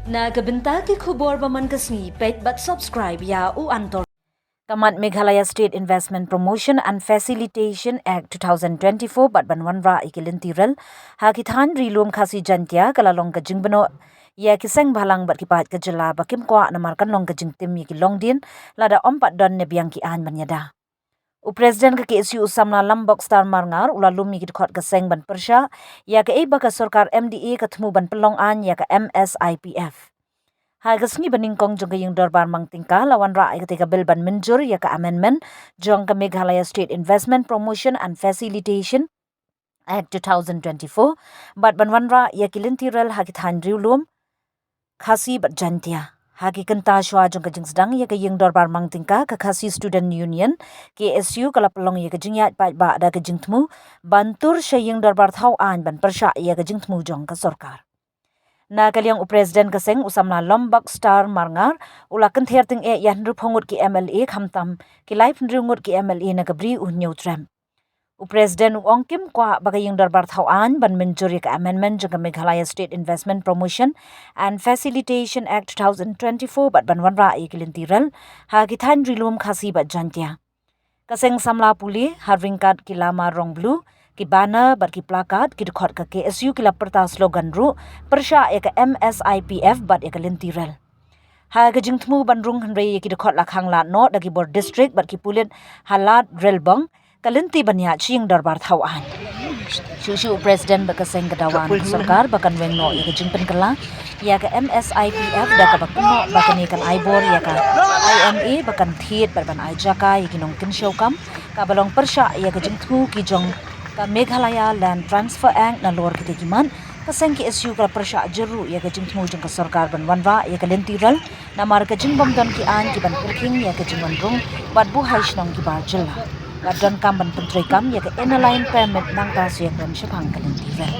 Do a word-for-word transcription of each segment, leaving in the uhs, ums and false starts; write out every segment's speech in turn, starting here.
Na ka bynta ki khubor ba man ka sngi, peit bad subscribe ïa u Antor. Ka mat Meghalaya State Investment Promotion and Facilitation Act two thousand twenty-four bad ban wanrah ïa ki lynti rel ha ki thaiñ Ri Lum Khasi Jaiñtia ka la long ka jingbynnoh ïa ki seng bhalang bad ki paid ka jylla ba kim kwah namar kan long ka jingtim ïa ki longdien lada ym pat don ne biang ki aiñ ban ïada. U President ka K S U u samla Lombok Star Marngar u la lum ïa ki dkhot ka seng ban pyrshah ïa kaei ba ka sorkar M D A ka thmu ban pynlong aiñ ïa ka M S I P F. Ha ka sngi ba nyngkong jong ka ïing dorbar Mang Tyngka la wanrah ïa katei ka bill ban mynjur ïa ka amendment jong ka Meghalaya State Investment Promotion and Facilitation Act two thousand twenty-four bad ban wanrah ïa ki lynti rel ha ki thaiñ Ri Lum Khasi bad Jaiñtia. Ha ki kynta shuwa jong ka jingsdang ïa ka ïing dorbar Mang Tyngka, ka Khasi Student Union, K S U, ka la pynlong ïa ka jingïaid paidbah da ka jingthmu ban tur sha ïing dorbar thaw aiñ ban pyrshah ïa ka jingthmu jong ka sorkar. Na ka liang u President ka seng u samla Lombok Star Marngar u la kynther tyngeh ïa hynriewphew ngut ki M L A khamtam ki laiphew hynriew ngut ki M L A na ka Bri U Hynñiewtrep. U President u ong kim kwah ba ka ïing dorbar thaw aiñ ban mynjur ïa ka amendment jong ka Meghalaya State Investment Promotion and Facilitation Act two thousand twenty-four bad ban wanrah ïa ki lynti rel ha ki thaiñ Ri Lum Khasi bad Jaiñtia. Ka seng samla pule ha ryngkat ki lama rong blue, ki banner bad ki placard, ki dkhot ka K S U ki la pyrta slogan ruh pyrshah ïa ka M S I P F bad ïa ka lynti rel. Ha ka jingthmu ban rung hynrei ïa ki dkhot la khang lad noh da ki bor district bad ki pulit ha Lad Relbong, ka lynti ban ïaid sha ïing dorbar thaw aiñ. Shuh shuh u President bad ka seng ka dawa na ka sorkar ba kan weng noh ïa ka jingpynkylla ïa ka M S I P F da kaba kynnoh ba kane kan ai bor ïa ka I M A ba kan thied bad ban ai jaka ïa ki nongkynshew kam kaba long pyrshah ïa ka jingthmu ki jong ka Meghalaya Land Transfer Act. Nalor kitei ki mat, ka seng K S U ka la pyrshah jur ruh ïa ka jingthmu jong ka sorkar ban wanrah ïa ka lynti rel namar ka jingbym don ki aiñ ki ban pyrkhing ïa ka jingwan rung bad buhai shnong ki bar jylla. Bad donkam ban pyntreikam ïa ka Inner Line Permit nangta sa ïakren shaphang ka lynti rel.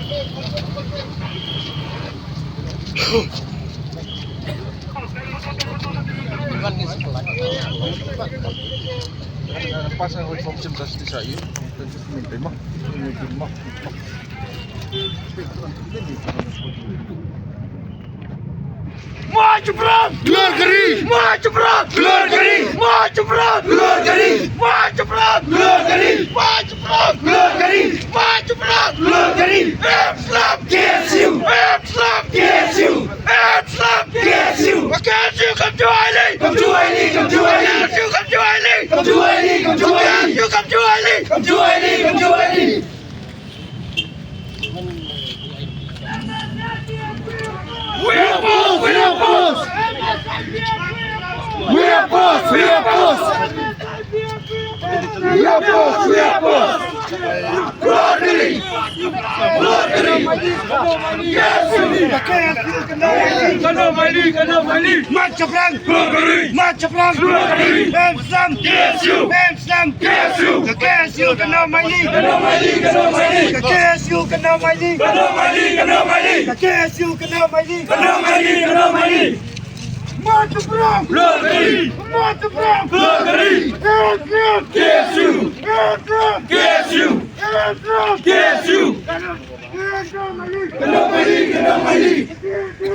Maju perang! Keluar gari! Maju perang! Keluar gari! Maju perang! Keluar gari! Maju perang! Keluar gari! Maju perang! Keluar gari! Maju perang! Keluar gari! Islam! K S U! Islam! K S U! Islam! K S U! K S U, come to Ailey! Come to Ailey! Come to Ailey! K S U, come to Ailey! Come to Ailey! Come to Ailey! K S U, come to Ailey! Come to Ailey! Come to Ailey! We oppose! We oppose! We oppose! We oppose! We oppose! We oppose! Lottery! Lottery! Yes! Kano Mailih, kano Mailih. March of Rank! Lottery! March of Rank! Lottery! Em Sam! Yes, you! Em Sam! Yes, you! Ka K S U kano Mailih! Kano Mailih, kano Mailih. Ka K S U kano Mailih! Kano Mailih, kano Mailih. Ka K S U kano Mailih! Kano Mailih, kano Mailih. March of Rank! Lottery! March of Rank! Lottery! Em Sam! Yes, you! Em Sam! Yes, you! Em Sam! Yes, you! Kano Mailih! Kano Mailih!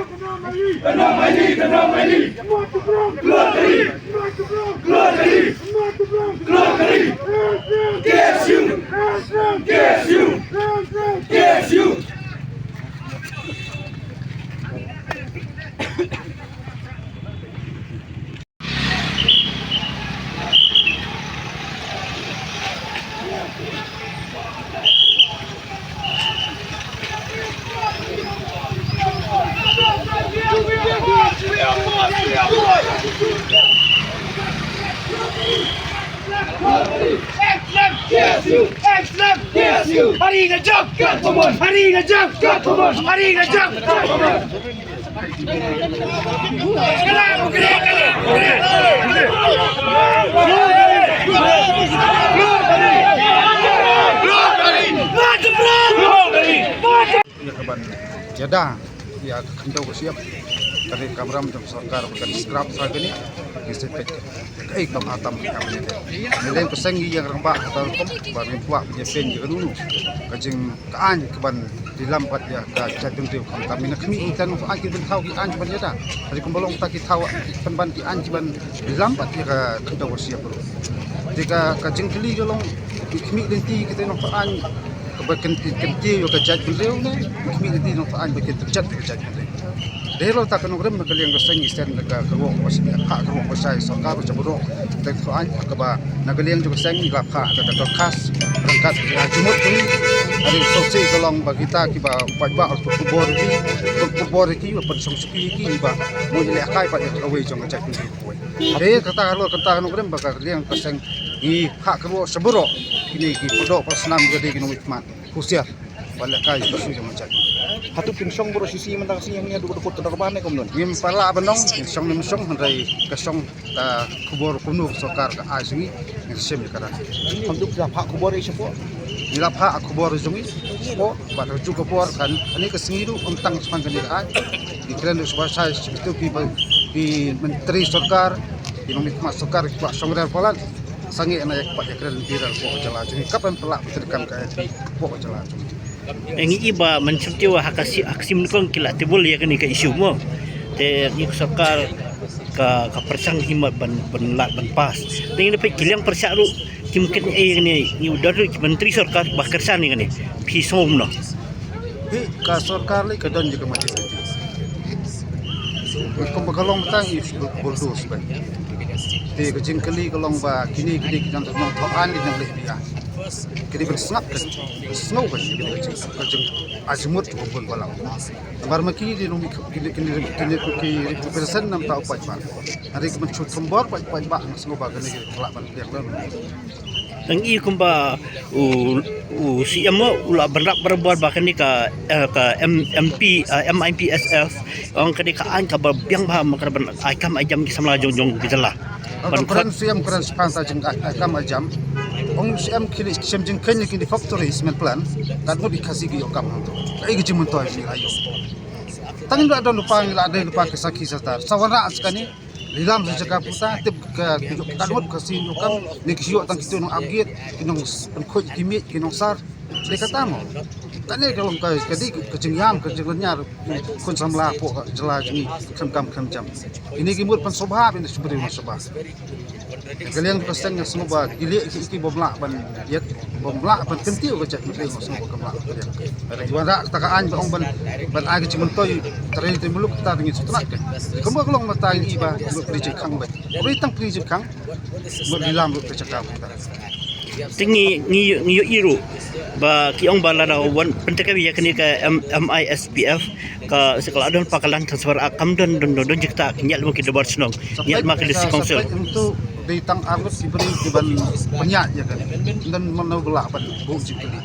Kano Mailih! Kano Mailih! Kano Mailih! Lottery! Lottery! Lottery! K S U! K S U! K S U! Hari ngajak! Hari ngajak! Hari ngajak! Ïa kaban ïada ïa ka khyndew ka shyiap ka ri kamram jong sorkar ba kan scrap sa kane. Ki sa peit kaei kam atam ki kam ne. Ngi leng ka seng ngi ïa rangbah ha ta rukom ba ngim kwah ba ïa pyn ïa ka dunu ka jing ka aiñ kaban Lilam pat ïa ka jaitbynriew khamtam ïa na khmih, kita nongthoh aiñ ki ban thaw ki aiñ ban ïada. Hynrei kumba long ta ki thaw ki pynban ki aiñ ki ban lilam pat ïa ka khyndew ka shi bru. Te ka, ka jingkylli ka long, ki khmih lynti kita nongthoh aiñ ba kin, kin, kin tiew ïa ka jaitbynriew ne ki khmih lynti nongthoh aiñ ba kin tymjat ïa ka jaitbynriew. Dei halor ta ka nongrim na ka liang ka seng ngi send ka, ka ruh ka seng, ka ruh ka sai sorkar ka jaboh. Te ka aiñ kaba na ka liang jong ka seng ngi la phah da ka dorkhas ryngkat ïa ka jingmut jong ngi. Hynrei shisha ka long ba kita kiba paidbah u khubor ïa ki, u khubor ïa ki, u pynshong shuki ïa ki ba mut lehkai pat ïa kawei jong ka jaitbynriew kawei. Te kata halor kata ka nongrim ba ka liang ka seng ngi phah ka ruh sha baroh kine ki paidbah, paidbah snam, ka dei ki nongmihkhmat husiar ban lehkai ïa ka issue jong ka jait. Hato phin shong baroh shisha mynta ka sngi hangne haduh ka dkhot ka dorbar ne kumno? Ngim pat lah ban ong, ngin shong ne ngim shong, hynrei ka shong ka khubor kumno ka sorkar ka ai jong ngi, ngin shem ïa kata. Hato phi la phah khubor ïa shapoh? Ngi la phah khubor jong ngi shapoh, bad ha kajuh ka por kane ka sngi ruh ym tang shaphang kane ka aiñ. Ngi kren ruh shaphang shi, shi kitu ki ba, ki myntri sorkar, ki nongmihkhmat sorkar, ki kwah shong rel palat. Sangeh na ïa ka pat ïakren lynti hapoh ka jylla jong ngi, ka pynpaw la ka treikam ka MP hapoh ka jylla jong ngi. Ngi i ba mynshwa te ha ka si, ha ka sim nyngkong ki la table ïa kane ka issue mo. Te ngi ka sorkar ka, ka pyrshang hi mo ban, ban lad ban pass. Te ngi peit ki liang pyrshah ruh kim kren ei ïa kane, ngi u don ruh ki myntri sorkar ba kyrshan ïa kane. Phi sngew kumno? Hi, ka sorkar lei ka don ïa ka majority. Kumba ka long tang i bulldoze ba. Te ka jingkylli ka long ba kine, kine ki nongthoh aiñ ki nang leh biang. Kine ban sngap ka, sngew ka jing, ka jing, ka jing, a jingmut ka bun balang. Namar ma ki dei nong ki, ki, ki, ki, ki represent namar ta u paidbah. Hynrei ka ban shu thombor paidbah, paidbah nga sngew ba kane ki lah ban biang lem. Ngi i kumba u, u CM u la ban rap barabor ba kane ka, eh, ka M, MP, eh, MIPSF, ong kane ka aiñ kaba biang bha, ma ka ban ai kam ai jam ki samla jong, jong ki jylla. Ban kren CM kren shaphang ta jing ai, ai kam ai jam. Ong CM ki leh shem jingkheiñ ïa kine factory cement plant, katno ki Khasi ki ïoh kam hangto. Kaei ka jingmyntoi jong ngi la ïoh. Tang ngi la don lypa, ngi la dei lypa ki sakhi satar. Sa wanrah sa kane, lilam sa jaka puta, tip ka, ka, ka ngut ka sien ïoh kam, ne ki shu ïoh tang kito nong upgrade, ki nongpynkhuid ki miej, ki nongsar. Dei kata mo. Kane ka long ka, ka dei ka jingïam, ka jinglynñiar khun samla hapoh ka jylla jong ngi, khlem kam khlem jam. Kine ki mut pynsngewbha, ban shu briew na sngewbha. Ka liang ka seng nga sngew ba ki leh ki, ki bym lah ban ïa, bym lah ban kyntiew ka jait, nga sngew ba kam lah ban ïa. Hynrei ki wanrah kata ka aiñ ba ong ban, ban ai ka jingmyntoi trei te muluk, kata ngin sngewtynnat ka. Kumba ka long mynta ngi i ba mut pynjah khang ba. Kumba tang pynjah khang. Mut lilam ruh ka jaka mynta. Te ngi, ngi, ngi ïohi ruh ba ki ong ba lada wan pyntrei ïa kane ka M, MISPF, ka, sa ka la don pa ka land transfer, a kam don, don, don, don jingktah, ngi ïa lem ki dorbar shnong, ngi ïa lem ki district council. Sa peit, sa peit, ntu dei tang ar ngut ki briew ki ban pynïaid ïa kane. Ym don mano ba lah ban buh jingkylli.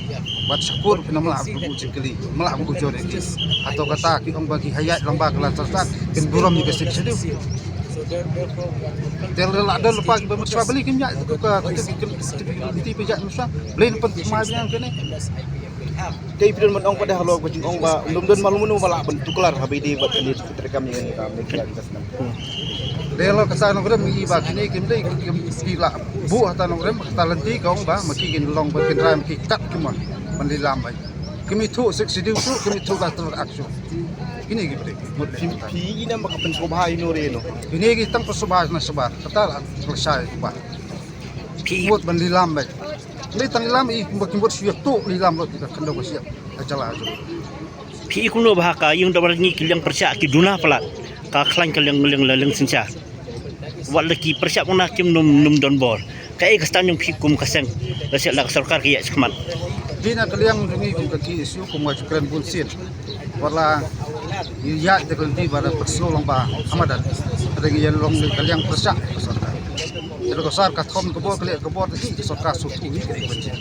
Bad shakur phin ym lah ban buh jingkylli, ym lah ban ujor ïa ki. Hato kata ki ong ba ki hap ïaid lyngba ka land transfer, kin burom ïa ka Sixth Schedule. Te lada don lypa kiba mynshuwa, balei kim ïaid, ka, ka, ka, ka, ka, lynti ba ïaid mynshuwa, balei na pynthikna biang kane. Te phi don ban ong pat de halor ka jingong ba ym don malu mano ba lah ban tuklar ha ba ïadei bad kane ka treikam ïa kane ka, kane ka, kane ka snam. Dei halor kata nongrim ngi i ba kine kim dei, kim, ki la buh hata nongrim, kata lynti ka ong ba ma ki kin long ba kin rai ma ki kat ki mon ban lilam ba. Kim ithuh Sixth Schedule shuh, kim ithuh Land Transfer Act shuh. Kine ki briew mut. Phi, phi i nam ba ka pynsngewbha ïano re ïano. Kine ki tang pynsngewbha na shabar, kata la lashai ba. Phi mut ban lilam ba. Dei tang lilam i kumba ki mut shu ïa tuh lilam ruh ïa ka khyndew ka shyiap ka jylla jong. Phi i kumno ba ha ka ïing dorbar ngi ki liang pyrshah ki duna palat, ka khlaiñ ka liang, liang, liang, liang synshar. Wat la ki pyrshah mona kim nym, nym don bor. Kaei ka stand jong phi kum ka seng, lashai la ka sorkar ka ïaid shakhmat? Phi na ka liang jong ngi kum ka K S U kum nga ju kren bun sien. Wat la ngi ïaid da ka lynti ba da pynsngew lang ba ha madan. Hynrei ngi ïa long ka liang pyrshah ka sorkar. Ïa la ka sorkar ka thom ka bor, ka leh ka bor, ka sorkar shu thuh hi ka dei ban jia.